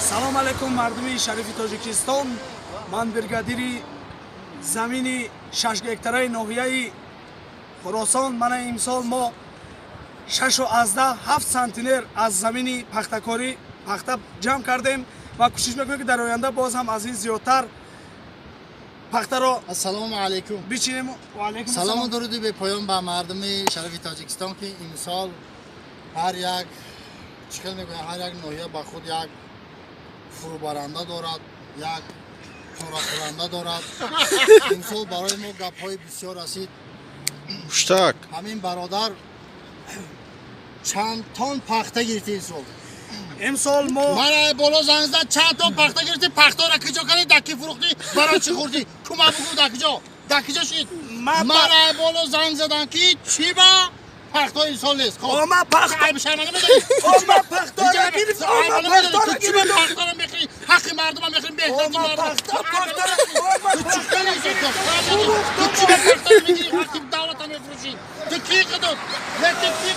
Салом алейкум, мардуми шарифи Тоҷикистон. Ман бригадири замини 6 гектараи ноҳияи Хуросон. Мана, имсол мо 6,7 центнер аз замини пахтакорӣ пахта ҷамъ кардем ва кӯшиш мекунем, ки дар оянда боз ҳам аз ин зиёдтар пахтаро Ассалому алайкум. бичинем. Ва алайкум Салому ассалом. дуруди бепоён ба мардуми шарафи Тоҷикистон, ки имсол ҳар як, чӣ хел мегӯянд, ҳар як ноҳия ба худ як фурӯбаранда дорад, як порахӯранда дорад. Имсол барои мо гапҳои бисёр расид. Пуштак. Ҳамин бародар чанд тон пахта гирифти имсол? Имсол мо Мана, боло занг зад. Чанд тон пахта гирифти? Пахтора киҷо кардӣ, дар ки фурӯхтӣ, барои чӣ хӯрдӣ? Кума бугӯ, дар киҷо, дар киҷо шид? Мана, боло занг задан, ки чӣ ба пахто имсол нест. Ома пахта Айб шарманда медорӣ? Ома пахтора гирифт, ома пахтора Ту чӣ ба гирифт. пахтора мехӯрӣ? Ҳаққи мардума мехӯрӣ, меҳнати Ома мардума. пахта, пахтора, ома. Ту чӣ хеле ту чӣ ба пахтора мегирӣ, ҳаққи давлата мефурӯшӣ? Ту кӣ қидут? Не, ту кӣ?